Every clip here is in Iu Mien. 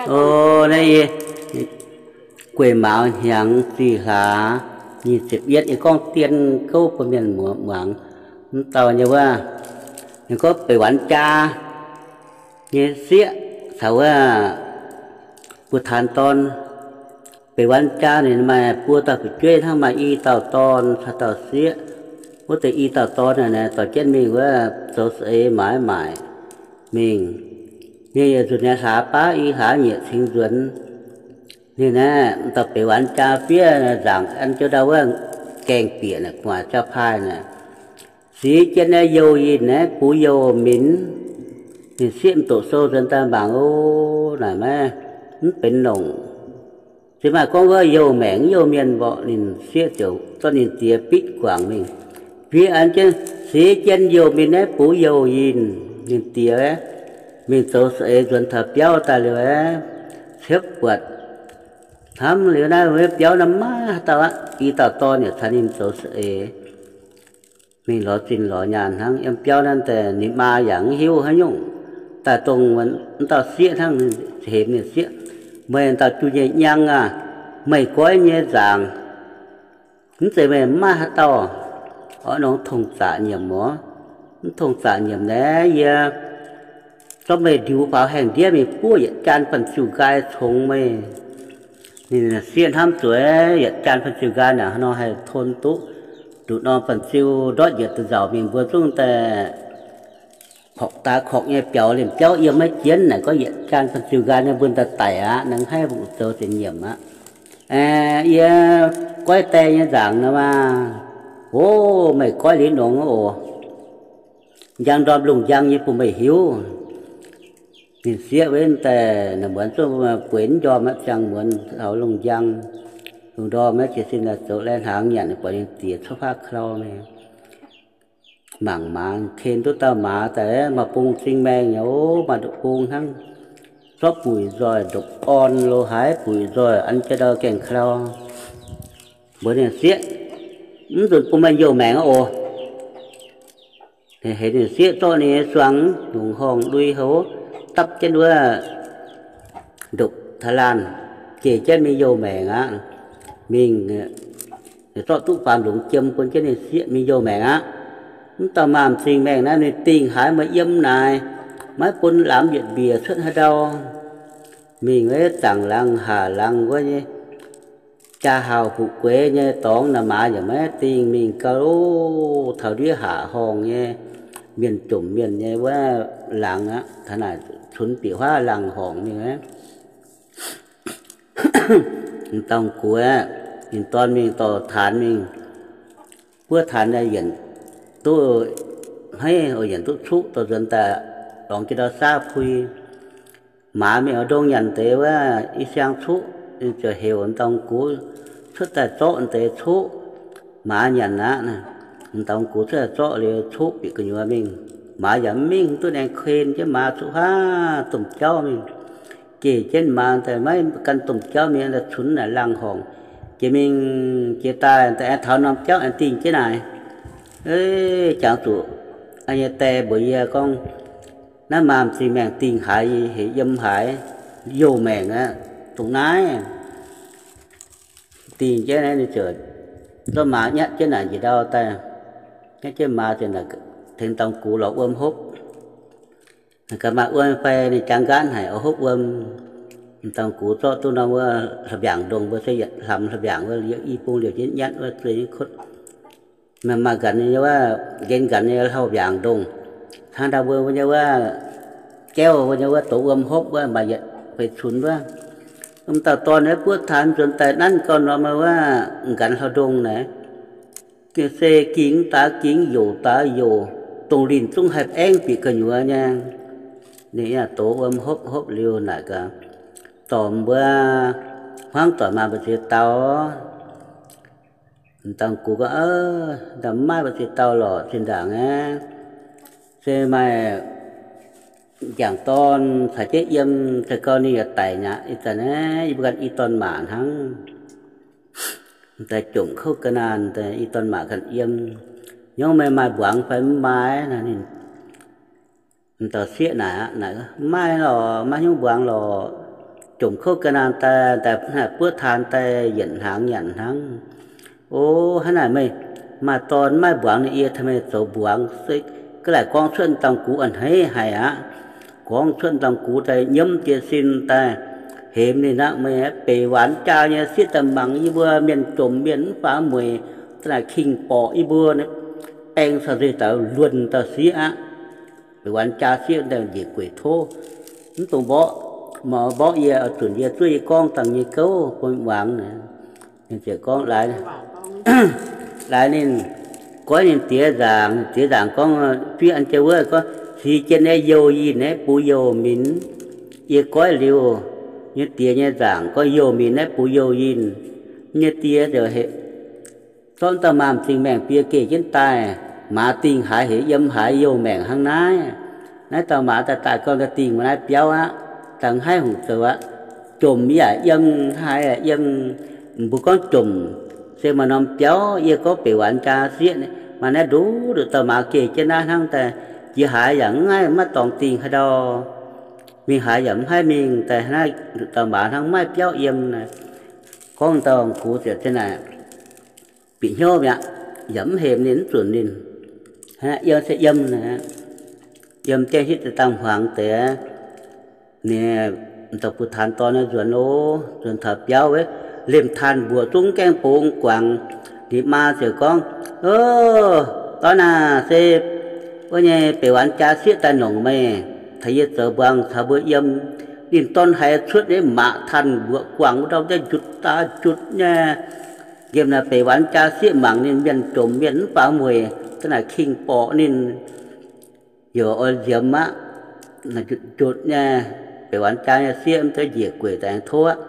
O, naaiv yie gueic mauz hnyangx zih hlaax nyic ziepc yietv, yie gorngv dien gouv bun mienh muangx. Mv dauh nyei wuov, ninh gorngv beic wanz jaa nyei sieqv caux wuov buo taanx dorn. Beic wanz jaa ninh maaih buo dauh fu'jueiv hnangv, maaih i dauh dorn caux dauh sieqv. Wuov deix i dauh dorn naaic, dorh jienv mingh wuov zoux saeng-eix maaiz maaic mingh. Mingh yietc nzunc nyei hlaax baav i hlaax nyiec cingx nzuonx. Ninh aeqv, dauh beic wanz jaa fiev nzaangc an jienv ndau wuov gaengh bieqc naaic, gu'nguaaic jauv-paaih naaic, sic jienv naaiv youh yinh naaiv bux youh minx. Ninh sieqv m'doqc sou nzuonx daaih mangc, o, naaic maiv, mv benx longc. Se maaih gorngv wuov youh maengc youh mienh mborqv, ninh sieqv ziouc zorqv ninh diex bitv guangc mingh, fiev an jienv, sic jienv youh mingh naaiv bux youh yinh. Ninh diex mingh zoux saeng-eix nzuonx taux biauv daaih liuz, ciepv buatc hnamv liuz naaiv biauv naaiv maiv haaix dauh aqv. I dauh dorn yaac caux ninh zoux saeng-eix, mingh lorz zinh lorz nyaanh hnangv. Yiem biauv naaiv daaih ninh maa yaac mv hiuv haaix nyungc, daaih dongh wuov dauh sieqv hnangv, hemx ninh sieqv, meih dauh junh nyei nyang aah, meih goiv nyei nzaangc, mv zeiz meih maiv maaih haaix dauh oix nongx tongh zaqc nyiemc oc. Mv tongh zaqc nyiemc naaiv, yie zorqv meih ndiux faaux haengh ndiev mingh buov yietc jaan banh ziu nqaai congx meih. Ninh sieqv hnamv zuqc yietc jaan banh ziu nqaai naaic nor haih ton duqv nduqc norm banh ziu ndortv njiec da'nzauc mingh mbuo zungv daaih korqc daaih korqc nyei biaux liemh biauv yiem maiv jienv naaic, gorngv yietc jaan banh ziu nqaai nyei mbuo daaih daic aqv, naaiv haih mbu'zou deix nyiemc aqv. Yie goiv die nyei nzaangc nor maah. O, meih goiv liuz nongx oc. Njang ndorm lungh njang nyei bun meih hiuv. Ninh sieqv wuov daaih naaic muonz zungv bueix njormh aqv, ziangh muonz taux lungh njang, lungh ndorm maiv jiez sin zoux lai-hnaangx nyanc, buatc ninh diex cuotv faav klau mingh. Mangc maaz ken duqv dauh maaz daaih, maaih bung m'zing maengh nyei, maaih ndoqc bung hnangv, zorqv buic nzoih ndopv-orn lo haaix, buic nzoih an jienv ndau gaengh klau. Mbuox ninh sieqv, mv nzunc bun meih youh maengc aqv oc. Heix ninh sieqv zorqv ninh nyei suang lungz horngh lui houv dapv jienv wuov ndopv-taalaanh, jeic jienv mingh youh maengc aqv. Mingh zorqv duqv faam lungz jiem bun jienv ninh sieqv mingh youh maengc aqv. Mv dauh maaz m'zing maengh naaiv ninh dingh haaix maaih yiem naaic, maiv bun lamz yietc mbiec cuotv haaix ndau. Mingh wuov zaangc laangz haac laangz wuov nyei, jaa-haauh fuqv-gueix nyei dorngx naaic maaz yaac maiv dingh. Mingh gau, taux ndiev haac horngh nyei, mienh jomc mienh nyei wuov laangz aqv, taux naaic cunx bieqc huaav laangz horngh mingh aqv. M'dauh gux, ninh dorn mingh dorh taanx mingh, buov taanx yienc duqv, hneiv, yienc duqv cuqv dorh nzuonx daaih, lorngx jienv ndau saav pui. Maaz mingh oix ndongh nyanc deix wuov i siang cuqv, ninh ziouc heuc m'dauh gux cuotv daaih zorqv deix cuqv maaz nyanc aqv. M'dauh gux cuotv daaih zorqv liuz cuqv bieqc gu'nyuoz mingh, maaz yaac mv mingh, duqv naeng ken jienv maaz cuqv huaav domh jauv mingh, jeic jienv maaz daaih maiv gan domh jauv mingh, daaih cunx naaic laangh horngc. Jiex mingh jiex daaih, daaih aengx taux norm jauv aengx dingh jienv naaic. Jangx zuqc nyei die mbuox yie gorngv, naaiv maaz m'zing maengh dingh haaix, hec yiem haaix, youh maengc aqv, dongh naaiv. Dingh jienv naaiv ninh ziouc zorqv maaz nyatv jienv naaic njiec ndau daaih. Nyatv jienv maaz ziouc tengx m'dauh gux lorz wuom hopv. Gaax maaih wuom fai ninh jangx nqaatv haic, oix hopv wuom. M'dauh gux zorqv duqv norm wuov hla'mbiaangc ndongh mbuo se yietc hlams hla'mbiaangc wuov, i bung liouc jienv nyatv wuov, zueih jienv kutv. Maaih nqanx nyei wuov, nqenx nqanx nyei hla'mbiaangc ndongh, hnangv ndau mbuo nyei wuov, jauv mbuo nyei wuov douz wuom hopv wuov, maaih yietc feix cunx wuov. M'dauh dorn naaiv buov taanx nzuonx daaih nanv gau norm wuov nqanx hla'ndongh naaic, se gingx daaix gingx, youc daaix youc, dongh linh zungv haih baengv bieqc gu'nyuoz nyei. Ninh yaac douz wuom hopv hopv liuz naaic gaax, dorh mbuo hmuangv doic maaih mbu'ziex dauh. M'dauh gux gorngv, mv maaih mbu'ziex dauh lorqc, zinh ndaangc aeqv, se maaih m'jangc dorn caux jienv yiem, se gau ninh yaac daic mi'aqv. Ih zanc aeqv, yie mbuo ganh i dorn maac hnangv. Daaih jomc kouv ga'naanh, i dorn maac ganh yiem. Nyorngv meih maaih mbuangz fai mv maaih? M'dauh sieqv naaic aqv, mv maaih lorqc, maiv hnyungv mbuangz lorqc. jomc kouv ga'naanh daaih, daaih buov taan daaih yietc hnaangx nyanc hnangv. O, hnangv naaic meih maaih dorn maiv mbuangz ninh, yie tengx meih zoux mbuangz. Se ga'laaic gorngv cuotv dangh gux a'hneiv haic aqv. Gorngv cuotv dangh gux daaih nyiemv jiez sin daaih hemx ninh aqv. Meih beic waanc jaa nyei sieqv daaih mangc yie mbuo mienh jomc mienh mv faaux mueic, da'naaic king borqc yie mbuo baeng caux nzengc daaih luonh dauh sieqv aqv. Beic waanc jaa sieqv daaih njiec gueic tov. Mv dungx mborqv, mborqv yie, oix zunc yie zuov yie gorngv dangh nyei gouv bun muangx. Ninh ziouc gorngv laaix, laaix ninh goiv ninh diex nzaangc. Ninh diex nzaangc gorngv, fiev an jienv wuov gorngv, Six jien naaiv youh yinh naaiv bux youh minx. Yie goiv liuz nyei diex nyei nzaangc gorngv, Youh minx naaiv bux youh yinh. Nyei diex ziouc zorqv dauh maaz m'zing maengh bie geh jienv daaih. Maaz dingh haaix hec yiem haaix youh maengc hnangv naaiv. Naaiv dauh maaz daaih daaih gorngv daaih dingh maaih naaiv biauv aqv, dangh haih hungh zoux aqv. Jomc yaac yiem, haaix yaac yiem. Mbuo gorngv jomc se maaih norm biauv. Yie gorngv beic waanc jaa sieqv, maaih naaiv nduqc nduqc dauh maaz geh jienv naaiv hnangv daaih, jiex haaix yaac mv haih maiv dorngx dingh haaix ndau. Mingh haaix yaac mv haih mingh daaih, naaiv nduqc dauh maaz hnangv maiv biauv yiem. Gorngv dauh gux ziouc ziang naaic, bieqc hnyouv mi'aqv, yaac mv hemx ninh, mv zunc ninh. Yiem se yiem, yiem jienv hitv deix dangh hmuangx deix, ninh dauh bun taanx dorn nzuonx loh, nzuonx taux biauv wuov, lemh taanh mbuoqc zungv gaengh bungx guangc. Ninh maa ziouc gorngv, O, dorn aac, se wuov nyei beic waanc jaa sieqv daaih nongc meih, taux yie zoux mbuangz caux mbuo yiem. Ninh dorn haiz cuotv nyei, maac taanh mbuoqc guangc wuov ndau, njutc daaih njutc nyei. Nqemh naaic beic waanc jaa sieqv mangc ninh mienh jomc mienh mv faaux mueic, da'naaic king borqc ninh, yaac oix nziemx aqv. Njutc nyei, beic waanc jaa nyei sieqv mv zeiz njiec gueic daaih aengx tov aqv.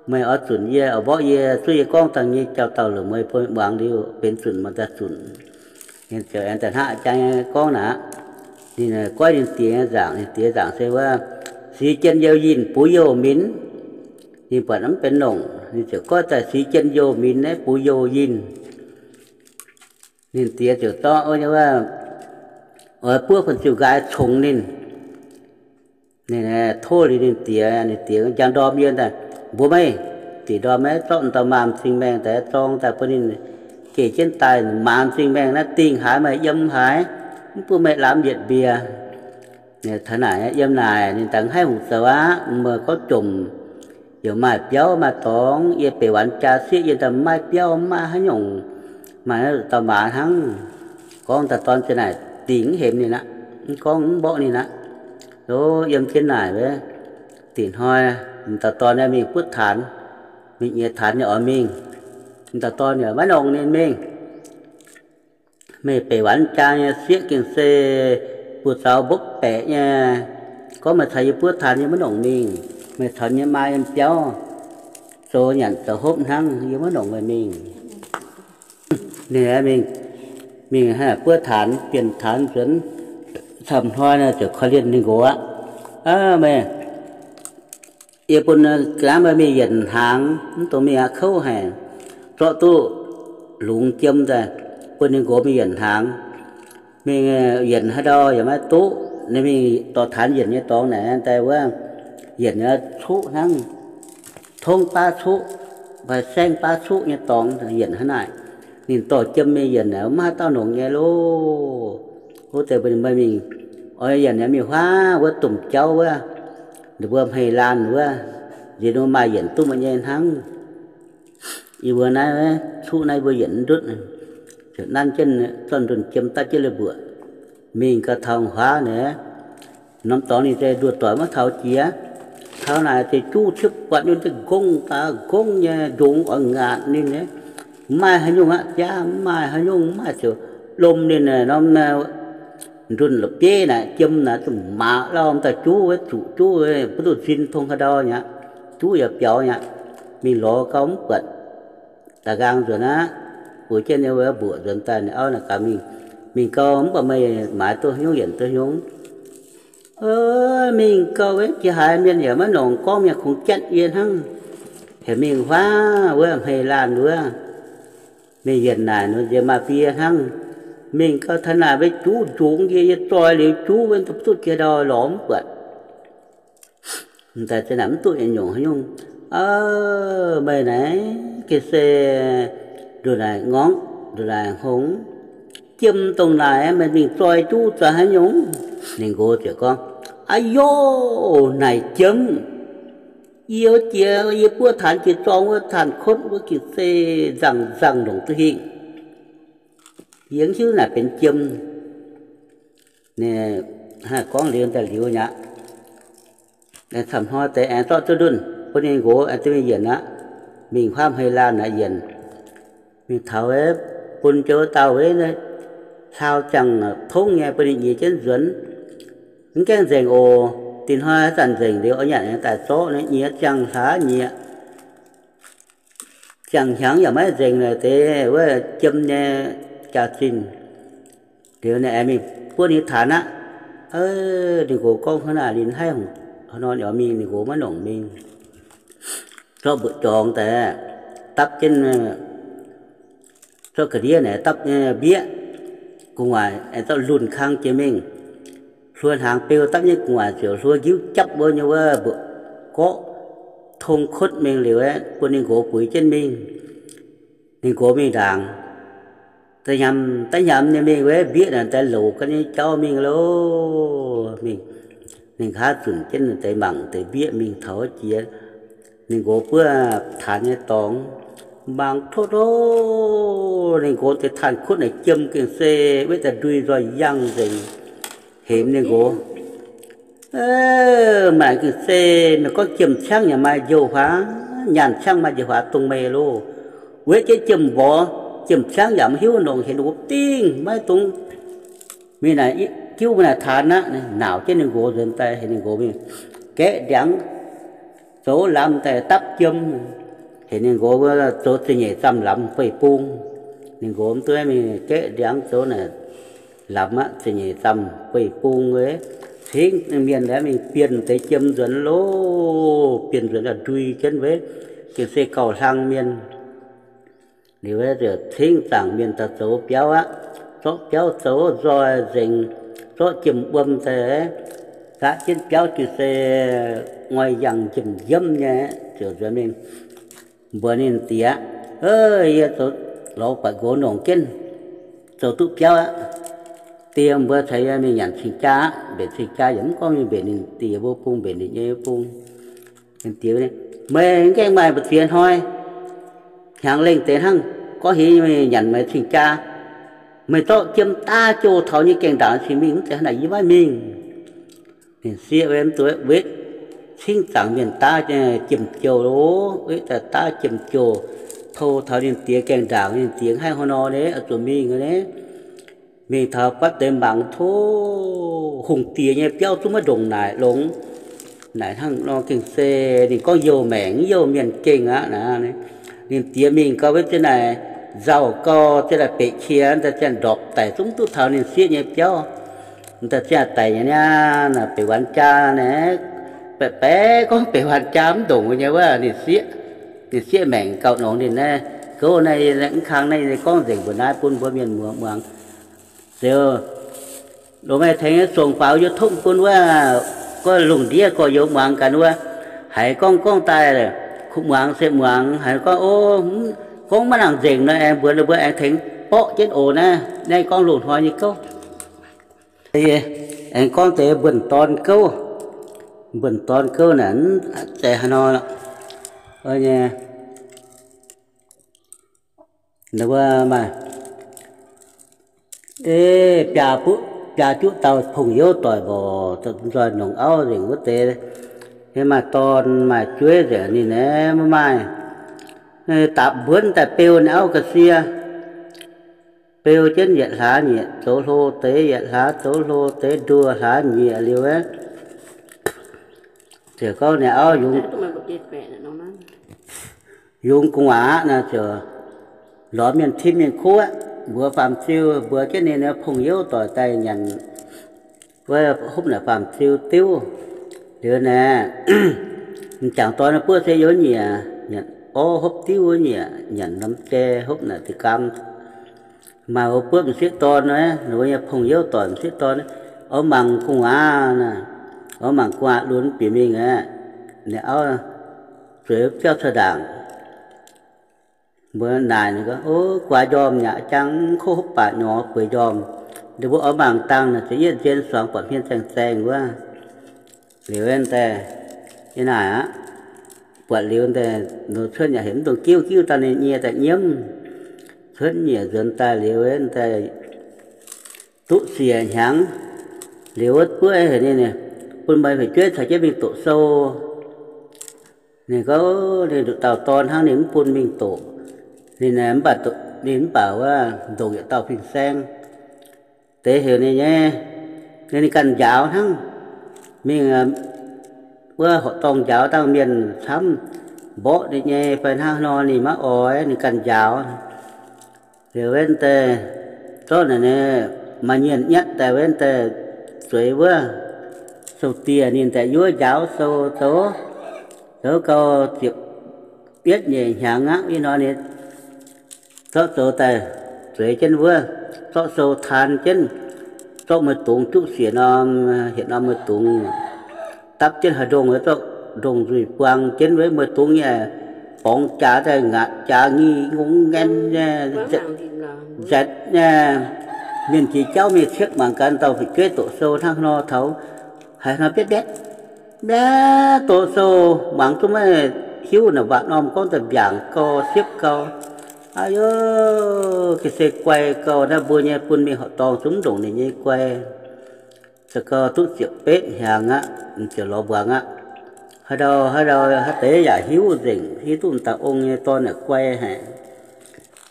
Meih oix zunc yie, oix mborqv yie, zuov yie gorngv dangh nyei jauv-dauh longc meih bun muangx liuz benx zunc maaih daaih zunc. Ninh ziouc aengx daaih hnangv jaa nyei gorngv naaic aqv. Ninh goiv ninh diex nzaangc. Ninh diex nzaangc se wuov, Six jien youh yinh bux youh minx. Ninh buatc mv benx longc, ninh ziouc goiv daaih, Six jien youh minx naaiv bux youh yinh. Ninh diex ziouc zorqv, oix buov fun-ziu nqaai congx ninh. Ninh tov liuz ninh diex, ninh diex njang ndorm yie daaih, mbuox meih, dingc ndorm aeqv, zorqv dauh maaz m'zing maengh daaih zorng daaih bun ninh geh jienv daaih. Maaz m'zing maengh naaiv dingh haaix maaih yiem haaix, mv bun meih lamz yietc mbiec. Taux naaic yiem naaic ninh daaih haih hungh zoux aqv. Meih gorngv jomc, yaac maaih biauv maaih dorngx. Yie beic waanc jaa sieqv yie daaih maaih biauv, maaih haaix nyungc, maaih dauh maaz hnangv. Gorngv dauh dorn ziouc naaic dingh mv hemx ninh aqv, mv gorngv mv mborqv ninh aqv. Lo, yiem jienv naaic wuov, dingc hnoi, dauh dorn naaiv mingh buov taanx, mingh nyiex taanx nyei oix mingh. Dauh dorn yaac maiv longc ninh mingh. Meih beic waanc jaa nyei sieqv gengh se buoz-zaux mbopv baeqc nyei. Gorngv meih caux yie buov taanx yie maiv longc mingh. Meih caux yie maa yiem biauv zoux nyanc zoux hopv hnangv, yie maiv longc meih mingh. Ninh mingh, mingh buov taanx, bienh taanx nzuonx camv hnoi nor ziouc korv-lienh ninh nqox aqv. Meih, yie bun ga'naaiv meih mingh yienc hnaangx, mv dungx mingh aqv, kouv haic. Zorqv duqv lungz jiem daaih bun ninh nqox mingh yienc hnaangx. Mingh yienc haaix ndau yaac maiv duqv. Ninh mingh dorh taanx yienc nyei dorngx naaic daaih wuov, yienc nyei cuqv hnangv, tongv baav cuqv fai saengv baav cuqv nyei dorngx yienc hnangv naaic. Ninh dorh jiem mingh yienc naaic maiv haaix dauh longc nyei loh. Wuov deix mbuo meih mingh, oix yienc naaic mingh huaav wuov domh jauv wuov, ninh mbuo hmei laanh wuov, nziex ninh mbuo maaih yienc duqv meih nyei hnangv. Yie mbuo naaiv cuqv naaiv yie mbuo yienc mv ndutv, ziouc nanv jienv zorqv ndunh jiem dapv jienv leiz-mbuoqc. Mingh gau taux huaav naaic, norm dorngx ninh se nduoh doic maiv taux jiex. Taux naaic se juv ciepv buatc nyei, nqongh daaih nqongh nyei, njongx oix ngaatc ninh. Maaih haaix nyungc aqv, biaav mv maaih haaix nyungc, mv maaih ziouc lomh ninh norm ndunh la'bieiv naaic, jiem naaic, zuqc maaz lauh daaih juv, zuqc juv, mv duqv nzin tong haaix ndau aqv. Juv yaac biaux aqv. Mingh lorz gau mv buatc, da'nqaang nzuonx aqv. Bueix jienv ninh mbuo mbuoqc nzuonx daaih, ninh auv naaic gaax mingh, mingh gau mv baac meih maaiz duqv haaix nyungc yienc duqv haaix nyungc. Mingh gau, jiex haaix mienh yaac maiv longc, gorngv mienh kungx jatv yie hnangv. Heuc mingh huaav wuov hmei laanh wuov, mingh yienc naaic nor nziex maaih fie hnangv. Mingh gau taux naaic mbuo juv njongx yie, yie zoi liuz juv wuov, duqv jiex ndau lorz mv buatc. M'daaih za'naaic mv duqv yietc nyungc haaix nyungc. Meih naaic gengh se nduqc naaic ngorngv, nduqc naaic hngongx, jiem dongh naaic meih mingh zoi juv zoi haaix nyungc? Ninh nqox ziouc gorngv, Aa yoh, naaic jiem, yie jiex yie buov taanx jiex zorng wuov taanx kotv wuov gengh se nzangc nzangc longc duqv hingh. Yie mv hiuv naaic benx jiem. Gorngv liuz daaih liuz mi'aqv. Camv hnoi deix aengx zorqv duqv ndunh bun ninh nqox aengx duqv mingh yienc aqv. Mingh huaav hmei laanh aqv yienc. Mingh taux bun jienv wuov dauh wuov hlaau ziangh tongv nyei bun ninh nyiex jienv nzuonx. Mv gaengh nzengc oc. Dinh hnoi haaix zanc nzengc liuz oix nyanc aengx daaih zorqv nyiex ziangh hlaax nyieqc. Ziangh hnyangx yaac maiv nzengc naaic deix wuov jiem nyei jaax-zinh. Liuz ninh aengx mingh buov ninh taanx aqv. Ninh nqox gorngv hnangv naaic ninh haiv hungh nor ninh oix mingh, ninh nqox maiv nongc mingh. Zorqv mbu'zorngx daaih dapv jienv, zorqv ga'ndiev naaic dapv mbieqc gu'nguaaic, zorqv lunh kang jiex mingh. Hluo hnaangx beu dapv nyei gu'nguaaic ziouc hluo njiuv japv wuov nyei wuov mbu'zorngx tong kotv mingh liuz aeqv, bun ninh nqox buix jienv mingh. Ninh nqox mingh ndaangc, da'hnyamv da'hnyamv nyei mingh wuov mbieqc naaic daaih louc ga'naaiv jauv mingh loh. Mingh, ninh nqa'haav zunc jienv deix mangc deix mbieqc mingh taux jiex ninh nqox buov taanx nyei dorngx, mangc tov loh, ninh nqox deix taanx kuotv naaic jiem gengh se wetv daaih ndui nzoih yangh nzengc. Hemx ninh nqox, maaih gengh se meih gorngv jiem ciangv yaac maaih njoux huaax, nyaanh ciangv maaih njoux huaax dongh meih loh. Wetv jienv jiem mborqv, jiem ciangv yaac mv hiuv nongc, hemx ninh nqox dingh maiv dungx mingh naaic jiuv mingh naaic taanx aqv. Naauc jienv ninh nqox nzuonx daaih, hemx ninh nqox mingh gaeqv ndiangx zoux lamz daaih dapv jiem. Hemx ninh nqox zoux ziepc nyeic zamh lamz fei bung. Ninh nqox mv duqv mingh gaeqv ndiangx zoux naaic lamz aqv, ziepc nyeic zamh fei bung. Cingv mienh aeqv, mingh bienh deix jiem nzuonx loh. Bienh nzuonx ndui jienv wuov, gengh se gauh hlang mienh. Liuz aeqv, cingv zaangc mienh daaih zoux biauv aqv. Zorqv biauv zoux nzoih nzengc, zorqv jiem wuom daaih zaqv jienv biauv gengh se ngoih yangh njiem-njiemv nyei. Ziouc nzuonx mingh mbuox ninh diex, Yie zoux lorz buatc nqox nongc jienv zoux duqv biauv aqv. Diex mbuo caux yie mingh nyanc cing-jaa aqv. Mbenc cing-jaa yaac mv gorngv mingh mbenc ninh diex mbuo bung, mbenc ninh nyei bung. Ninh diex, Meih mv gaengh maaih mbu'ziex hnoi, hnyangx lengh deix hnangv gorngv heuc yie mingh nyanc meih cing-jaa. Meih zorqv jiem daav jouh taux nyei gaengh ndaangc cingx mingh, mv zeiz hnangv naaic yie maiv mingh. Ninh sieqv wetv mv duqv wetv, cingv zaangc mienh daav jiem jouh loh, wetv daaih daav jiem jouh, tou taux ninh diex gaengh ndaangc, ninh diex haih haaix nor nyei, oix zuqc mingh nyei. Mingh taux batv deix mangc tov, hungh diex nyei biauv zungv maiv ndongc naaic longx. Naaic hnangv nor gengh se ninh gorngv youh maengc youh mienh gengh aqv naaic. Ninh diex mingh gau wuov zienv naaic nzauh gau, zienv naaic beqc qiex, daaih zienv ndorpc daic zungv duqv taux ninh sieqv nyei biauv. Daaih zienv daic nyei niaa, naaic beqc waanc jaa naaic, baeqc baeqc gorngv beqc waanc jaa mv ndongc nyei wuov, ninh sieqv, ninh sieqv maengc gauh nongx ninh naaiv. Gouv naaiv mv kang naaiv gorngv nzengc mbuo naaiv bun mbuo mienh muangx. Ziouc longc meih tengx songc faaux YouTube bun wuov, gorngv lungh ndiev gorx-youz muangx gaax wuov, haiz gorngv gorngv daaih kuh muangx se muangx, haiz gorngv, o, gorngv maiv nangc nzengc nor, aengx mbuox ninh mbuo aengx tengx borqv jienv oc naaiv. Naaiv gorngv loz-hnoi nyei gouv. Aengx gorngv deix mbuonx dorn gouv. Mbuonx dorn gouv naaic, zeiz haaix nor nyei, maaih, e, biaa juqv dauh pong-youv doic mborqc, nzoih nongc auv nzengc wuov deix. Maaih dorn maaih jueiv nzengc ninh aeqv, maiv maaih, dapc mbuonv daaih beu ninh auv ga'sie. Beu jienv yietc hlaax nyieqc zoux hlo deix, yietc hlaax zoux hlo deix, nduoh hlaax nyieqc liuz aeqv, ziouc gorngv ninh auv yungz, yungz gu'nguaaz aqv naaic, ziouc lorz mienh tim mienh kuv aqv, mbuox faam-ziu, mbuox jienv ninh pong-youv doic daaih nyanc wuov hopv naaic faam-ziu diuv. Liuz naaic, m'jangc dorn buov se youh nyieqc, nyanc orv hopv diuv wuov nyieqc, nyanc norm jai hopv naaic deix gaam. Maaih wuov buov m'sieqv dorn, ninh wuov nyei pong-youv doic m'sieqv dorn, oix mangc gu'nguaaz naaic, oix mangc gu'nguaaz lunx bieqc mingh aqv. ninh auv zueiz biauv cuotv ndaangc. Mbuo naaic ninh gorngv, O, guaax njormh nyei, jangv kouv hopv baac nyorx bueix njormh. Ninh mbuo oix mangc dangh naaic, ziouc yietv nzien suangx buatc hmien zaeng zaeng wuov. Liuz wuov deix, yie naaic aqv, buatc liuz deix, ninh cuotv yaac heuc mv dungx giuv, giuv dangh ninh nyie daaih nyiemv. Cuotv nyeic nzuonx daaih liuz wuov deix, duqv siec hnyangx. Liuz wuov buov heuc ninh, Bun meih fu'jueiv caux jienv mingh doqc sou. Ninh gorngv ninh nduqc dauh dorn hnangv, ninh mv bun mingh doqc. Ninh mv baac, ninh mv baac wuov ndongc yietc dauh fin-saeng. Deix heuc ninh nyei, ninh ganh njaaux hnangv. Mingh wuov horqc dorngh njaaux dangh mienh camv, mborqv ninh nyei fai hnangv haaix nor ninh maiv oix, ninh ganh njaaux. Liuz wuov deix, zorqv naaic maaih nyienh nyatv daaih wuov deix zueiz wuov sou-dieh, ninh daaih yuov njaaux sou zoux, zoux gau ziepc yietv nyeic hnyangx aqv. Ih hnoi ninh zorqv zoux daaih zueiz jienv wuov, zorqv sou taan jienv, zorqv mueiz dungz juqv siec norm, hietc norm mueiz dungz, dapv jienv haaix ndongh, zorqv ndongc nzuih buang jienv wuov mueiz dungz nyei, borngz jaax daaih ngaatc jaax ngii ngongv ngaen, nzaetc, mienh jiex jauv mingh ciepv mangc gaax dauh fu'jueiv doqc sou hnangv nor taux, haiz hnoi bietv mbiatv, mbiatv doqc sou, mangc zungv maiv hiuv naaic waac norm gorngv daaih mbiaangc gau, siepv gau. Aa yo, ga'sie guai gau naaiv mbuo nyei bun mingh horqc dorngh zungv ndongc ninh nyei guai. Za'gengh duqv ziepc betv hnyangx aqv, ziouc lorz mbuangz aqv. Haaix ndau, haaix ndau, haaix deix yaac hiuv nzengc, hiuv duqv dauh ong nyei dorn naaic guai haic.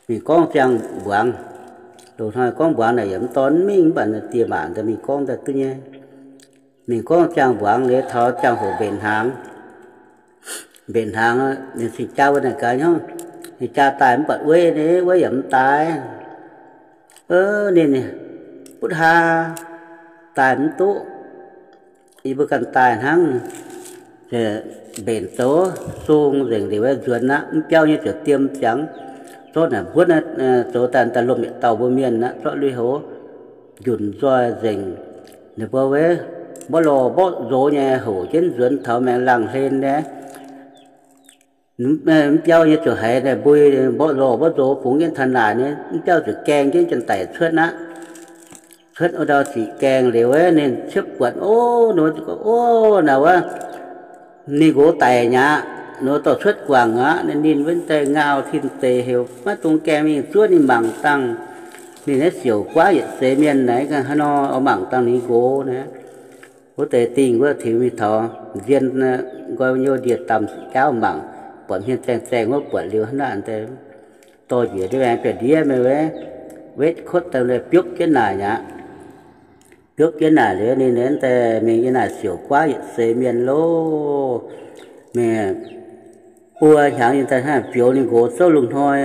Mingh gorngv ziangh mbuangz. Loz-hnoi gorngv mbuangz naaic yaac mv dorh mingh, mv baac naaiv diex maac daaih mingh gorngv daaih duqv nyei. Mingh gorngv ziangh mbuangz liuz taux ziangh hoc mbenc hnaangx. Mbenc hnaangx, ninh cing jaa wuov naaic gaax hnyouv, ninh jaa daaih mv buatc wuov, wuov yaac mv daaih. Ninh butv haa daaih mv duqv, yie mbuo ganh daaih hnangv. Mbenc zoux sung nzengc liuz wuov nzuonx aqv, mv biauv nyei ziouc diem ziangx. Zorqv naaic mbuotv zoux daaih daaih lomh yietc dauh mbuo mienh aqv, zorqv lui-houx njunc nzoih nzengc. Ninh mbuo wuov mborqv lorh mborqv nzox nyei houc jienv nzuonx taux maengx laangh hlen nyei. Mv biauv nyei ziouc haiz mbui mborqv lorh mborqv nzox bungx jienv taux naaic nyei, mv biauv ziouc gaeng jienv janx-daic cuotv aqv. Cuotv wuov ndau ziqc gaengh liuz wuov, ninh ciepv buatc, o, ninh mbuo gorngv, o, naaic wuov, ninh nqox daic nyei aqv, ninh mbuo dorh cuotv guangc aqv. Ninh ninh wuov deix ngau tin deix heuc maiv dungx gaengh mingh zuov ninh mangc dangh. Ninh naaiv siouc guaav yietc seix mienh naaic, ganh haaix nor oix mangc dangh ninh nqox naaic. Wuov deix dingh wuov tiux mingh taux nzien, nqoi nyei ndie-damh jaauv mangc, buatc hmien zaeng zaeng wuov, buatc liuz hnangv naaic deix dorh njiec ndiev maengx biauv-ndiev mingh wuov, wetv kotv daaih biopv jienv naaic aqv. Biopv jienv naaic liuz ninh deix mingh yiem naaic siouc guaav yietc seix mienh loh. Mingh buo hnyangx ninh daaih hnangv fioux ninh nqox zouv lungh hnoi.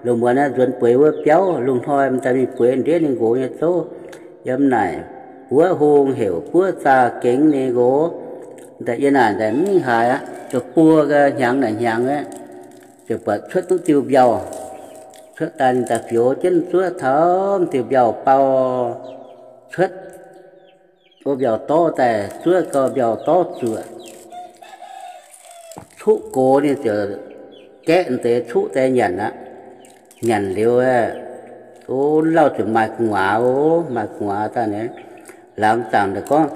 Lungh muonz naaiv nzuonx bueix wuov biauv, lungh hnoi daaih mingh bueix ndiev ninh nqox nyei zouv. Yiem naaic buov hung heuc buov zaah gengx ninh nqox. Daaih yiem naaic daaih mingh haaix aqv, ziouc buo hnyangx naaic hnyangx aqv, ziouc buatc cuotv duqv diuh mbiauh. Cuotv daaih ninh daaih fioux jienv zuov taux diuh mbiauh bau cuotv. Wuov mbiauh dorv daaih zuov gau mbiauh dorv zuoqc. Cuqv gox ninh ziouc gaeqv deix cuqv daaih nyanc aqv. Nyanc liuz, o, lauh ziouc maaih gu'nguaaz, o, maaih gu'nguaaz daaih naaic. Laangz zaangc daaih gorngv,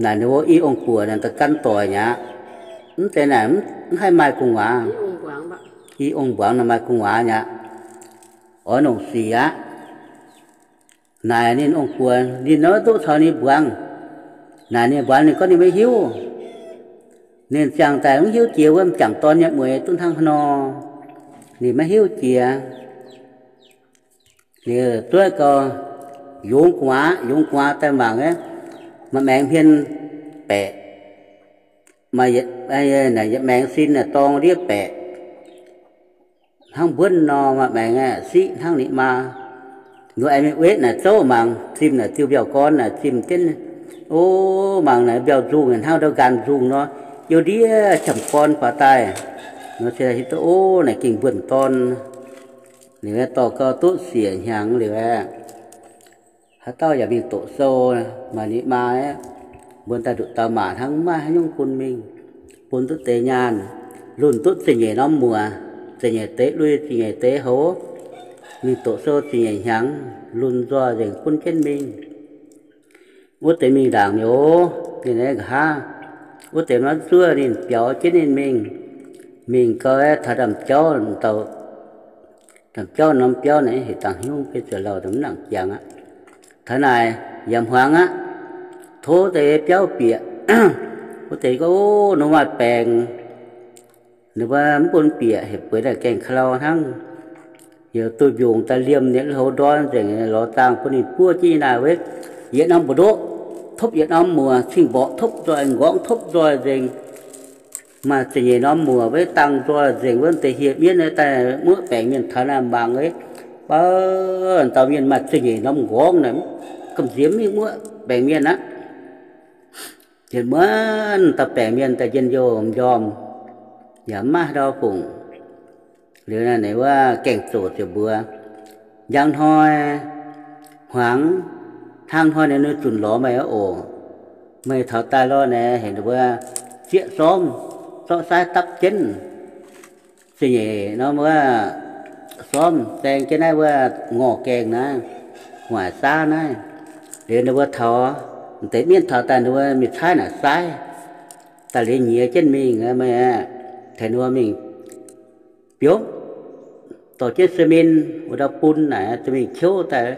naaic ninh mbuo i ong-buoc naaic daaih gan doic nyei aqv. Mv deix naaic mv haih maaih gu'nguaaz. I ong-mbuangz naaic maaih gu'nguaaz nyei aqv. Oix longc sic aqv. Naaic ninh ong-buoc ninh nor duqv caux ninh mbuangz. Naaic ninh mbuangz ninh gorngv ninh maiv hiuv. Ninh ziangh daaih mv hiuv jiex wuov m'jangc dorn nyei mueix duqv hnangv haaix nor. Ninh maiv hiuv jiex. Ninh zuov gau, yungz gu'nguaaz, yungz gu'nguaaz daaih mangc, maaih maengx hmien baeqc, maaih maengx sin naaic dorng ndiev baeqc. Hnangv mbuonv nor, maaih maengx siqv hnangv ninh maa. Ninh aengx mingh wetv naaic zouv mangc, zimh naaic diuh mbiauh gorn naaic zimh jienv. O, mangc naaic mbiauh nzungh hnangv ndau nqaanh nzungh nor, youh ndiev qamv gorn faaux daaih. Nor se hiuv duqv, o, naaic gengh mbuonx dorn. Liuz dorh gau duqv siec hnyangx liuz aeqv, haaix dauh yaac mingh doqc sou, maaih ninh maa aeqv, mbuo daaih nduqc dauh maac hnangv, maiv maaih haaix nyungc bun mingh. Lunh duqv deix nyaanh, lunh duqv ziepc nyeic norm muoc, ziepc nyeic deix lui, ziepc nyeic deix hoz, mingh doqc sou ziepc nyeic hnyangx, lunh nzoih nzengc bun jienv mingh. Wuov deix mingh ndaangc nyei oc, ninh aeqv, nqa'haav wuov deix norm zuov ninh biaux jienv ninh mingh. Mingh gau aeqv, taux ndaamv-jauv, ndaamv-jauv norm biauv naaic heuc dangh hnyungv, biauv ziouc lauh mv nangc jangx aqv. Taux naaic yaac hmuangx aqv, tov deix biauv bieqc. Wuov deix gorngv, Ninh maaih baengc, ninh mbuo mv bun bieqc, heuc bueix naaic gaengh ka'lau hnangv. Heuc duih mbiungc daaih liemh ninh houv ndorn nzengc, lorz zaangh bun ninh buov jienv naaic wuov. Yietc norm mbu'ndoqv topv yietc norm muoc, cing-mborqc topv nzoih, m'nqorngv topv nzoih nzengc. Maaih ziepc nyeic norm muoc wuov, dangh nzoih nzengc wuov, deix hieh mienv daaih muoqv baengc mienh taux naaiv mangc wuov, baav dauh mienh maaih ziepc nyeic norm m'nqorngv naaic, gamh nziex mingh muoqv baengc mienh aqv. Yietc muonz dauh baengc mienh daaih njien-youh m'njormh, yaac mv maaih haaix ndau fungc. Liuz naaic wuov gaeng-zoc ziouc mbuox, Njang hnoi hmuangx, hnangv hnoi naaiv ninh zunc lorz meih oc. Meih taux daaih lorqc naaic, heuc ninh mbuo zieqv sormv, zorqv saaiv dapv jienv. Ziepc nyeic norm wuov sormv zaeng jienv naaiv wuov ngorc gaengh naaiv, waaic saav naaiv. Liuz ninh mbuo taux, deix mienv taux daaih ninh mbuo mingh caaiv naaic saaiv, daaih liuz nyiex jienv mingh, meih tengx ninh mbuo mingh biopv, dorh jienv se min wuov ndau bun naaic, mingh qiouv daaih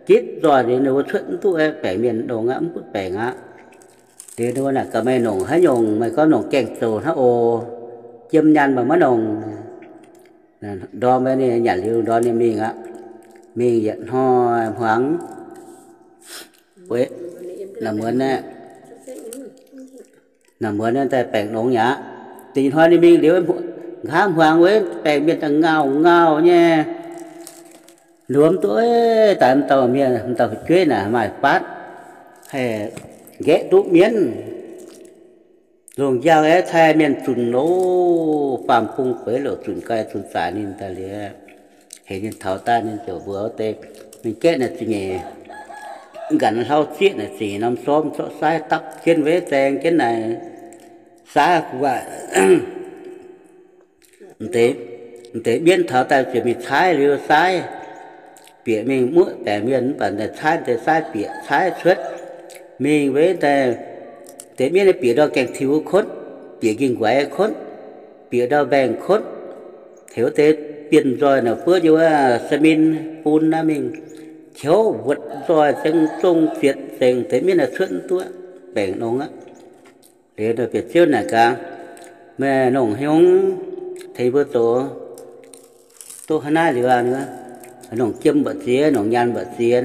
gitv nzoih liuz ninh mbuo cuotv mv duqv baengc mienh longx aqv, mv butv baengc aqv. Liuz ninh mbuo naaic gaax, Meih nongc haaix nyungc? Meih gorngv nongc gaeng-zoc hnangv oc. Jiem nyaanh meih maiv nongc. Ndorm ninh nyanc liuz ndorm ninh mingh aqv. Mingh yietc hnoi hmuangx, naaic muonz, naaic muonz daaih baengc longx mi'aqv. Da'nyeic hnoi ninh mingh liuz, nqa'haav hmuangx wuov, baengc mienh daaih ngauh ngauh nyei. Luomv duqv daaih m'dauh mienh, m'dauh fu'jueiv naaic maaih faatv, haih nqaeqv duqv mienv. Longc njang aeqv, cai mienh zunc loh, faam-bung feix loc zunc ga'naaiv zunc zaaix ninh daaih liuz, heuc ninh taux daaih ninh ziouc mbuox wuov deix, ninh gaeqv naaic ziepc nyeic, nqanx hlauv zieqv naaic ziepc nyeic norm sormv zorqv saaiv dapv jienv wuov, zaeng jienv naaic saaiv gu'nguaaic. M'deix mienv taux daaih ziouc mingh caaiv liuz saaiv bieqc mingh muoqv baengc mienh, mv baac deix caaiv deix saaiv bieqc caaiv cuotv mingh wuov deix, deix mienv bieqc ndau gaengh tiux kotv, bieqc nqingh nquaix kotv, bieqc ndau mbaengx kotv, heuc wuov deix bienh nzoih naaic buov nyei wuov se min bun naaiv mingh, qiouv wuotc nzoih zengc zong zietc zengc, deix mienv naaic cuotv mv duqv baengc longx aqv. Liuz bieqc ziouv naaic gaax, Meih nongc haaix nyungc? Tengx mbuo zoux duqv hnangv naaiv liuz aqv. Nongc jiem mba'ziex, nongc nyaanh mba'ziex.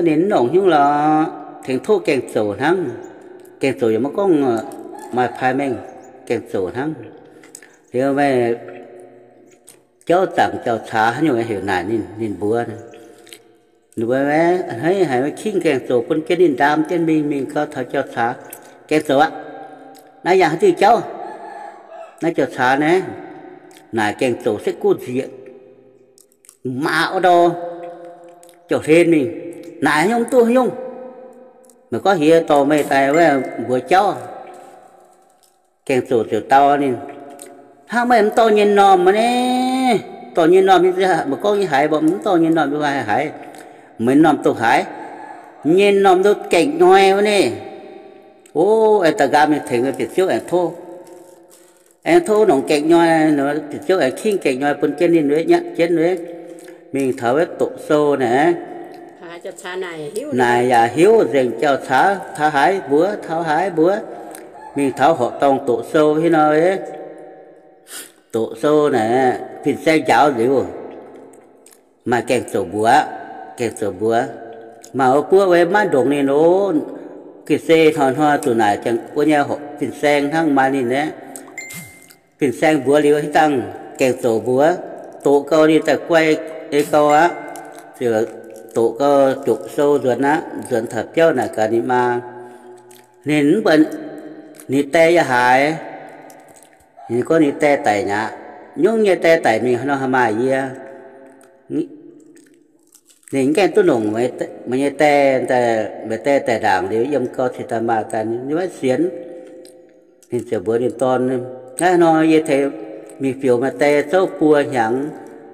Ninh mv nongc haaix nyungc lorqc, tengx tov gaeng-zoc hnangv. Gaeng-zoc yaac maiv gorngv maaih pai mengh, gaeng-zoc hnangv. Liuz meih jauv zaangc jauv-caax haaix nyungc heuc naaic ninh, ninh mbuox. Ninh mbuo hneiv haic, kingv gaeng-zoc bun jienv ninh ndaam jienv mingh. Mingh gau taux jauv-caax, Gaeng-zoc aqv, naaiv yangh haaix diuh jauv? Naaiv jauv-caax naaiv. Naaic gaeng-zoc setv guv nzieqc, maa wuov ndau, jauv-hlen mingh. Naaic haaix nyungc mv duqv haaix nyungc. Meih gorngv heuc dorh meih daaih wuov mbuox jauv. Gaeng-zoc ziouc dau ninh, Hnangv meih mv dorh nyei m'normh aqv ni. Dorh nyei m'normh yie mv gorngv yie haiz, mv dorh nyei m'normh yie mv haiz. Meih m'normh dongh haaix? Nyei m'normh nduov gaengh nyoi wuov ni. O, aengx daaih nqaam mingh tengx bieqc ziouv aengx tov. Aengx tov nongc gaengh nyoi, bieqc ziouv aengx kingv gaengh nyoi bun jienv ninh, nyatv jienv wuov. Mingh taux wuov doqc sou naaic, naaic yaac hiuv nzengc jauv-caax taux haaix mbuox, taux haaix mbuox. Mingh taux horqc dorngh doqc sou hiuv nor, doqc sou naaic fin-saeng njaaux liuz, maaih gaeng-zoc mbuox, gaeng-zoc mbuox, Maaih wuov buoqv wuov maiv ndongc ninh loh. Ga'sie hnoi-hnoi zuqc naaic wuov nyei horqc fin-saeng hnangv maaih ninh aqv. Fin-saeng mbuox liuz, haaix dangh gaeng-zoc mbuox, doqc gau ninh daaih guai ei gau aqv. Ziouc doqc gau doqc sou nzuonx aqv. Nzuonx taux biauv naaic gaax ninh maa, ninh mv baac ninh die yaac haiz. Ninh gorngv ninh die daic mi'aqv. Nyungc nyei die daic mingh haaix nor haih maaih yie? Ninh mv gaengh duqv longc meih nyei die daaih, meih die daaih ndaangc liuz yiem gau cingx daaih maaih daaih, ninh maiv sienx. Ninh ziouc mbuox ninh dorn, Naaiv nor yie tengx mingh fioux maaih die zouv buo hnyangx,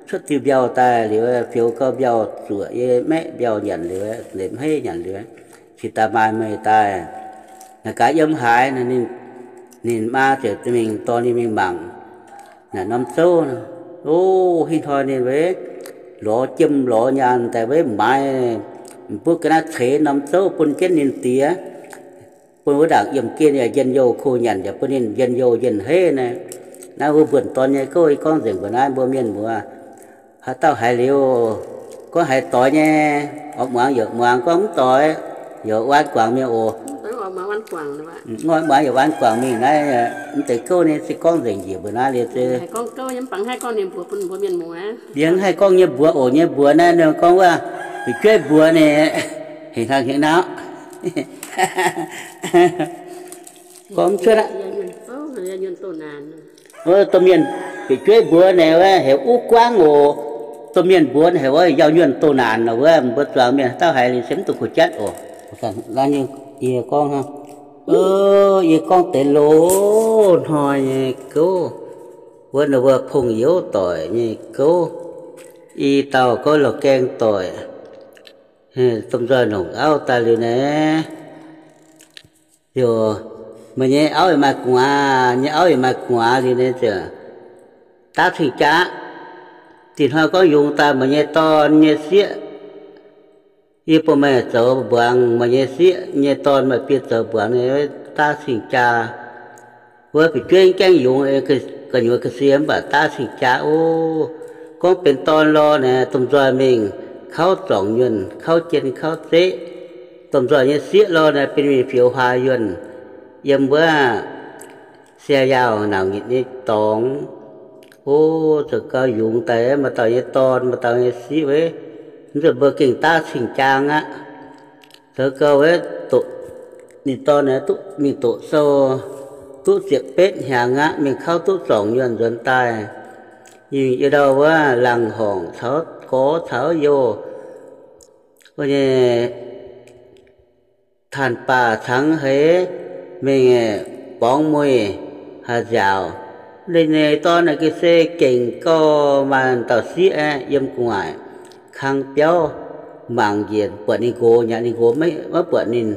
cuotv diuh mbiauh daaih liuz, fioux gau mbiauh zuoqc, yie maeqv mbiauh nyanc liuz, nzemx heiv nyanc liuz, cingx daaih maaih meih daaih. Naaic gaax yiem haaix? Ninh maa ziouc mingh dorh ninh mingh mangc naaic norm zouv. O, hingv hnoi ninh weic lorz jiem lorz nyaanh daaih weic maaiz, mbuo ga'naaiv ceix norm zouv bun jienv ninh diex, bun wuov ndaangc yiemh gen yaac njien-youh ko, nyanc yaac bun ninh njien-youh njien-heiv naaiv. Naaiv mbuo mbuonx dorn nyei gouv, yie gorngv nzengc mbuo naaiv mbuo mienh muoz. Haaix dauh haiz liuz, gorngv haiz doix nyei, oix muangx yaac muangx, gorngv mv doix, yaac waan guangc mingh oc. Muangx yaac waan guangc mingh naaiv. Mv deix gouv nyei se gorngv nzengc njiec mbuo naaiv liuz se yie mv haih gorngv nyei mbuox oc. Nyei mbuox naaiv ninh gorngv wuov, fu'jueiv mbuox ninh, hingh hnangv hingh nau, gorngv mv cuotv aqv. Domh mienh, fu'jueiv mbuox ninh wuov heuc uv guangv oc. Domh mienh mbuox ninh heuc wuov yauh nyuonh doh naanc nor wuov, mbuo zuangx mienh haaix dauh haiz liuz se mv dungx kuh jatv oc. Yie gorngv, yie gorngv deix loz-hnoi nyei gouv, wuov ninh mbuo pong youz doic nyei gouv, i dauh gouv lorh gaeng doic, domh nzoih nongc auv daaih liuz naaiv, ziouc meih nyei auv yaac maaih gu'nguaaz, nyei auv yaac maaih gu'nguaaz liuz naaiv ziouc daav cing-jaa. Dinh hnoi gorngv yungz daaih meih nyei dorn nyei sieqv, yie bun meih zoux mbuangz, meih nyei sieqv nyei dorn maaih biei zoux mbuangz nyei, daav cing-jaa. Wuov fu'jueiv gaengh yungz gu'nyuoz ga'sie mv baac daav cing-jaa oc. Gorngv benx dorn lorh naaic, domh nzoih mingh kauv zorngc nyuonh, kauv jien kauv zeqv. Domh nzoih nyei sieqv lorh naaic, benx mingh fioux huaax yuonh yiem wuov Siaa Yaauh naanc nyitc nyei dorngx. O, zoux gau yungz daaih maaih dauh nyei dorn, maaih dauh nyei sieqv weic, mv zeiz mbuo gengh daav cing-jaa aqv. Zoux gau weic doqc, ninh dorn aeqv, duqv mingh doqc sou, duqv ziepc betv hnyangx aqv, mingh kauv duqv zorngc nyuonh nzuonx daaih. Yie ndau wuov laangh horngc caux gorx caux youh, wuov nyei taanx baac cangx heix mingh borngz muic haih nziaauc. Ninh nyei dorn naaic ga'sie gengh gauh maaih dauh sieqv aeqv, yiem gu'nguaaic kang biauv mangc njiec buatc ninh nqox, nyanc ninh nqox maiv buatc ninh.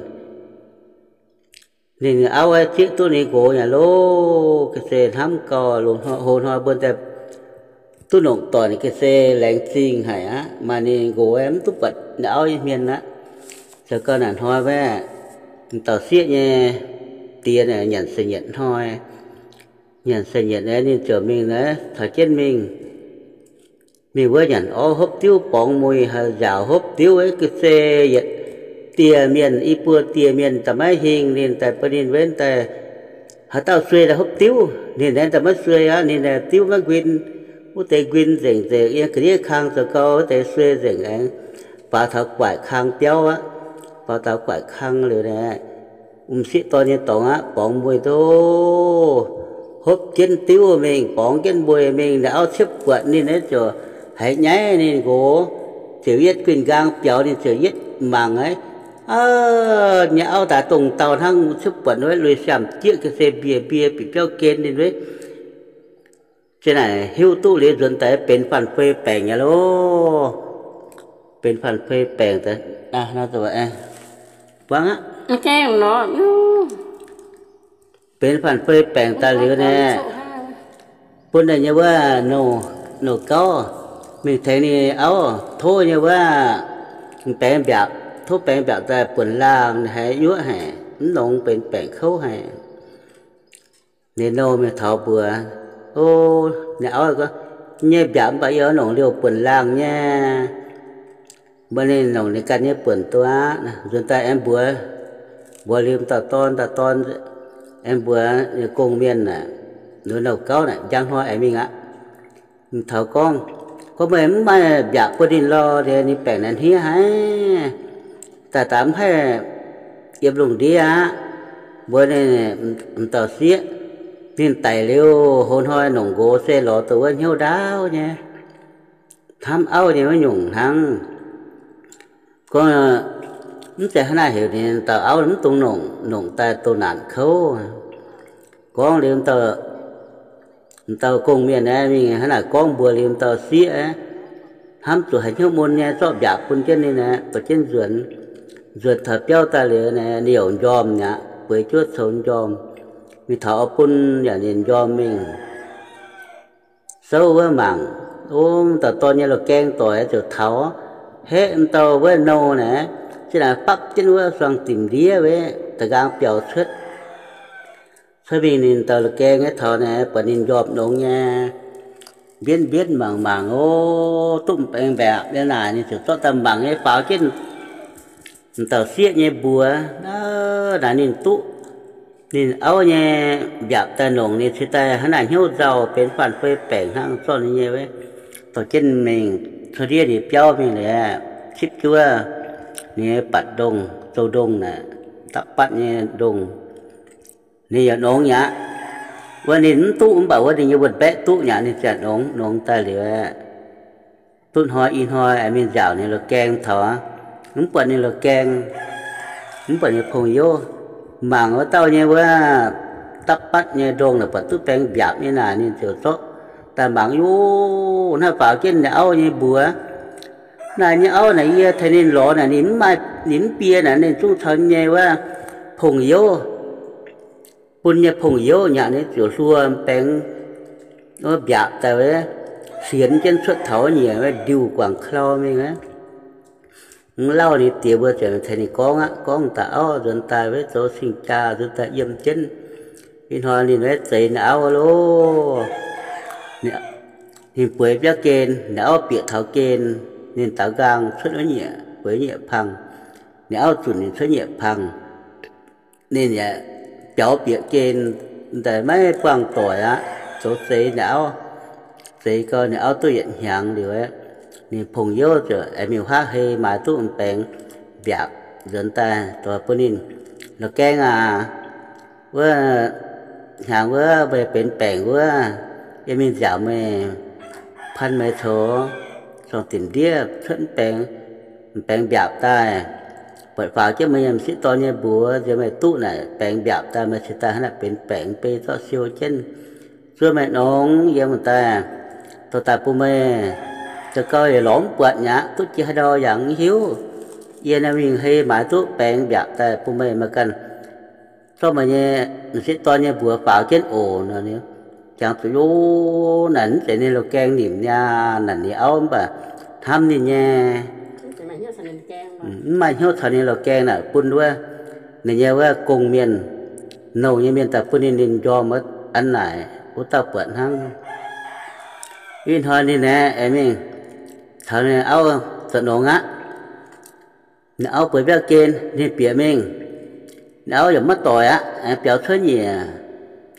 Ninh auv aeqv, zieqv duqv ninh nqox nyanc loh. Ga'sie hnamv gauh, hlo hnoi mbuo daaih duqv nongc doic, ga'sie laengz zingh haic aqv. Maaih ninh nqox aeqv, mv duqv buatc ninh auv nyei hmien aqv. Zoux gau naaic hnoi wuov, dauh sieqv nyei diex nyanc seix-nyietc hnoi. Nyanc seix-nyietc aeqv, ninh ziouc mingh naaiv caux jienv mingh. Mingh wuov nyanc orv hopv diuv, borngz muic haih nziaauc hopv diuv, ga'sie yietc dieh mienh, i buo dieh mienh daaih maiv hingh ninh daaih bun ninh wuov daaih, haaix dauh suei daaih hopv diuv, ninh aeqv daaih maiv suei aqv. Ninh aeqv, diuv maiv nquin, wuov deix nquin nzengc nzengc, yiem ga'ndiev kang zoux gau wuov deix suei nzengc aengx baaux taux guaaic kang biauv aqv. Baaux taux guaaic kang liuz naaic, m'sieqv dorn nyei dorngx aqv, borngz muic ndoh, hopv jienv diuv mingh, borngz jienv muic mingh. Ninh auv ciepv buatc ninh aeqv, ziouc haiz nyaiv ninh nqox, ziouc yietv guinh nqaang biaux, ninh ziouc yietv mangc aqv. Aa, nyei auv daaih dongh dauh hnangv, ciepv buatc wuov lui siaamh jieqv, ga'sie mbie mbie bieqc biauv gen ninh wuov. Zinh naaic hiuv duqv liuz nzuonx daaih benx fanh fei baengc nyei loh. Benx fanh fei baengc daaih, buangv aqv. Benx fanh fei baengc daaih liuz naaic, bun ninh nyei wuov nouh gauv mingh tengx ninh auv tov nyei wuov baengx mbiaauc, tov baengx mbiaauc daaih buonc laangh, ninh haiz yuoqv haic, mv longx, benx baengc kouv haic. Ninh nouh mingh taux mbuox, o, ninh auv gorngv, nyei mbiaauc mv baac yie oix nongc liouh buonc laangh nyei. Mbuo ninh nongc ninh ganh nyei buonc duqv aqv. Nzuonx daaih aengx mbuox, mbuox liuz dauh dorn, dauh dorn aengx mbuox gong mienh aeqv, nouh gauv naaic njang hnoi aengx mingh aqv. Taux gorngv, gorngv meih mv maaih mbiaauc bun ninh lorh, ninh baengc naaiv hniev haic, daaih daaih mv haih yiem lungh ndiev aqv. Mbuox ninh, m'dauh sieqv, ninh daic liuz hoz hnoi nongc nqox se lorz duqv wuov hnyouv ndaauv nyei. Hnamv auv nyei maiv nyungc hnangv. Gorngv mv zeiz hnangv naaiv heuc ninh dauh auv mv dungx nongc, nongc daaih doh naanc kouv. Gorngv liuz, dauh gong-mienh aeqv, mingh hnangv naaic gorngv mbuox liuz, dauh sieqv hnamv zuqc haiz hnyouv mun nyei, zorqv mbiaauc bun jienv ninh aeqv, dorh jienv nzuonx, nzuonx taux biauv daaih liuz, ninh youc m'njormh mi'aqv, bueix juov coux m'njormh, mingh taux oix bun yaac ninh m'njormh mingh souv wuov mangc, ov, dauh dorn nyei la'gaeng doic ziouc taux, haeqv m'dauh wuov nouh naaic, ziouc naaic bapv jienv wuov suangx dimc ndiev wuov, da'nqaang biaux cuotv. Cuotv mingh ninh dauh la'gaeng nyei taux naaic, buatc ninh m'njormh nongx nyei, mbienv mbienv mangc mangc, ov, duqv m'baengx mbiaauc nyei naaic, ninh ziouc zorqv daaih mangc nyei, faaux jienv m'dauh sieqv nyei mbuox, naaiv ninh duqv ninh auv nyei mbiaauc daaih nongc, ninh cingx daaih hnangv naaic hnyouv nzauh, benx faanh fei baengc hnangv zorqv ninh nyei wuov, dorh jienv mingh cuotv ndiev ninh biauv mingh liuz, cipv juov ninh nyei batc ndongh, zoux ndongh naaic, dapv batv nyei ndongh, ninh yaac nongx mi'aqv. Wuov ninh mv duqv, mv baac wuov ninh nyei wuonh mbaeqv duqv mi'aqv, ninh ziouc nongx. Nongx daaih liuz, duqv hnoi i hnoi aengx mingh nziaauc ninh la'gaeng taux, mv buatc ninh la'gaeng, mv buatc ninh pong-youv. Mangc wuov dauh nyei wuov dapv batv nyei ndongh naaic, buatc duqv baengx mbiaapc nyei naaic, ninh ziouc zorqv daaih mangc, yov, naaiv faaux jienv ninh auv nyei mbuox. Naaic nyei auv naaic, yie tengx ninh lorz naaic, ninh mv maaih, ninh mv bie naaic, ninh zungv caux nyei wuov pong-youv, bun nyei pong-youv nyei. Ninh ziouc hluo baengx wuov mbiaapc daaih wuov, sienx jienv cuotv taux nyiec wuov ndiuh guangc klau mingh wuov. Mv lauh ninh diex mbuo ziouc tengx ninh gorngv aqv. Gorngv daaih auv nzuonx daaih wuov zoux cing-jaa nzuonx daaih yiem jienv. Ih hnoi ninh wuov zeix ninh auv loh. Ninh bueix biauv gen, ninh auv bieqc taux gen, ninh daaux nqaang cuotv wuov nyiec, bueix nyiec pang. Ninh auv zunc ninh cuotv nyiec pang. Ninh yaac biaux bieqc gen, daaih maiv buangh doic aqv, zoux zeix ninh auv. Zeix gau ninh auv duqv yietc hnyangx liuz, ninh pong-youv ziouc aengx mingh huaav hei maaiz duqv m'baengx mbiaapc nzuonx daaih dorh bun ninh, la'gaeng aac, wuov hnyangx wuov meih benx baengc wuov, yie mingh nziaauc meih, pan meih coux, corng dimc ndiev cuotv m'baengx, m'baengx mbiaapc daaih, buatc faaux jienv meih nyei m'sieqv dorn nyei mbuox, nziex meih duqv naaic baengx mbiaapc daaih, meih cingx daaih hnangv naaic benx baengc, beiv zorqv siou jienv, zuov meih nongx yiem daaih, dorh daaih bun meih. Zoux gau yaac lorz mv buatc mi'aqv, duqv jiex haaix ndau yaac mv hiuv. Yie naaiv mingh hei maaiz duqv baengx mbiaapc daaih bun meih, meih ganh zorqv meih nyei m'sieqv dorn nyei mbuox faaux jienv oc. Jangx zuqc yov naaic, mv zeiz ninh loz-gaeng nimc niaa, naaic ninh auv mv baac hnamv ninh nyei, mv maaih hnyouv caux ninh loz-gaeng naaic, bun wuov ninh nyei wuov gong-mienh, nouh nyei mienh daaih bun ninh, ninh m'njormh wuov an naaic, wuov dauh buatc hnangv. Ih hnoi ninh aeqv, aengx mingh taux ninh auv zoux nongx aqv. Ninh auv bueix biauv gen, ninh bieqc mingh. Ninh auv yaac maiv doic aqv, aengx biaux cuotv nyiec,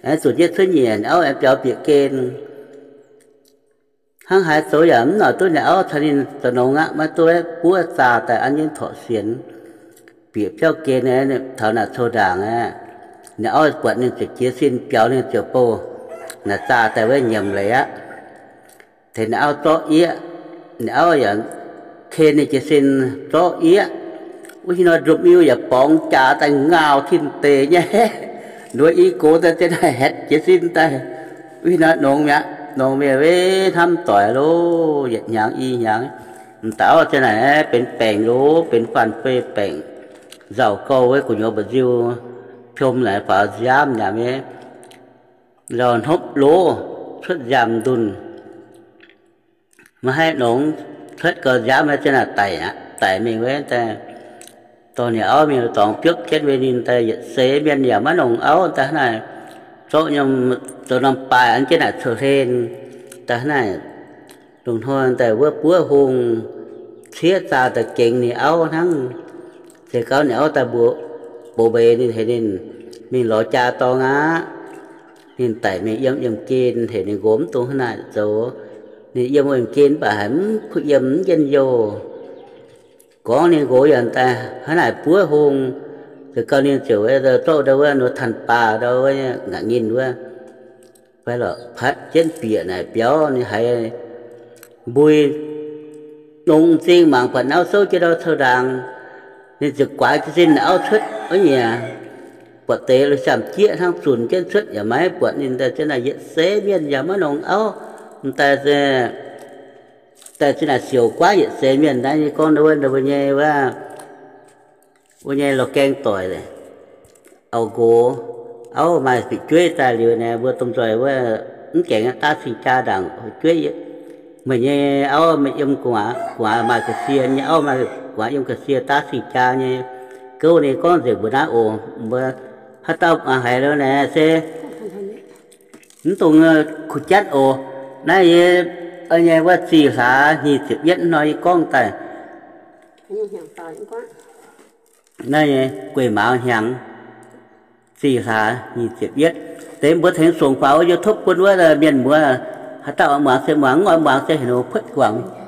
aengx zuqc jienv cuotv nyiec, ninh auv aengx biaux bieqc gen. Hnangv haaix zoux yaac mv noic duqv ninh auv caux ninh zoux nongx aqv, maiv duqv buov zaah daaih an jienv torqc sienx. Bieqc biauv gen aeqv, taux naaic cou-ndaangc aeqv, ninh auv buatc ninh ziouc jiez sin biaux, ninh ziouc bouh naaic zaah daaih wuov nyiemc leiz aqv. Tengx ninh auv zorqv yieqv, ninh auv yaac ken ninh jiez sin zorqv yieqv. Wuov hinh nor ndopv-miuh yaac borngz jaax daaih ngaauh tin deic nyei, nduov i gox daaih zien haih haetc jiez sin daaih. Wuov hinh nor nongx mi'aqv, nongx mi'aqv, hnamv doic loh, yietc hnyangx i hnyangx, m'daaih auv zien naaic benx baengc loh, benx faanh fei baengc, nzauh gouh wuov gu'nyuoz mba'nziu, piom naaic faaux nziaamv yaac maiv nzauh hnopv loh, cuotv nziaamv-ndunh. Maiv haih nongx, cuotv gau nziaamv maiv zien naaic daic aqv, daic mingh wuov daaih, dorh ninh auv mingh dorngx biopv jienv, weic ninh daaih yietc seix mienh yaac maiv nongx auv daaih hnangv naaic, zorqv nyei zoux norm baaih an jienv naaic cou-hlen daaih hnangv naaic, lungh hnoi daaih wuov buov hung ciev zaah daaih gengx ninh auv hnangv. Se gorngv ninh auv daaih mbuox, bouc mbeix ninh heuc ninh mingh lorz jaa dorng aqv. Ninh daic mingh yiem yiemh gen, heuc ninh nqox mv dungx hnangv naaic zoux. Ninh yiem yiemh gen mv baac haiz mv kuh yiem, mv njien-youh. Gorngv ninh nqox yaac daaih hnangv naaic buov hung, se gorngv ninh ziouc zorqv ndau wuov nor tanh baac ndau wuov nga'nginh wuov, fai lorqc patv jienv bieqc naaic biauv ninh haiz mbui nongx m'zing mangc buatc ninh auv souv jienv ndau cou-ndaangc, ninh ziouc guaax jiez sin ninh auv cuotv wuov nyiec, buatc deix lorqc, siamv jieqv hnangv zunc jienv cuotv yaac maiv buatc ninh daaih, ziouc naaic yietc seix mienh yaac maiv nongx auv. M'daaih, daaih ziouc naaic siouc guaav yietc seix mienh naaiv nyei gorngv wuov, mbuo nyei wuov, wuov nyei lorh gaeng doic, auv-nqox, auv maaih fu'jueiv daaih liuz naaic, mbuo domh nzoih wuov mv gaengh daav cing-jaa ndaangc fu'jueiv. Meih nyei auv yiem gu'nguaaz maaih ga'sie, nyei auv maaih gu'nguaaz yiem ga'sie daav cing-jaa nyei. Gouv ninh gorngv nzengc mbuo naaiv oc, mbuo haaix dauh haiz lo naaic se mv dungx kuh jatv oc. Naaiv yie nyei wuov zih hlaax nyic ziepc yietv hnoi yie gorngv daaih. Naaiv nyei guei mauz hnyangx, zih hlaax nyic ziepc yietv. Deix mbuo tengx songc faaux wuov YouTube bun wuov mienh muoz, haaix dauh muangx se muangx, mv oix muangx se heuc ninh puotv guangc.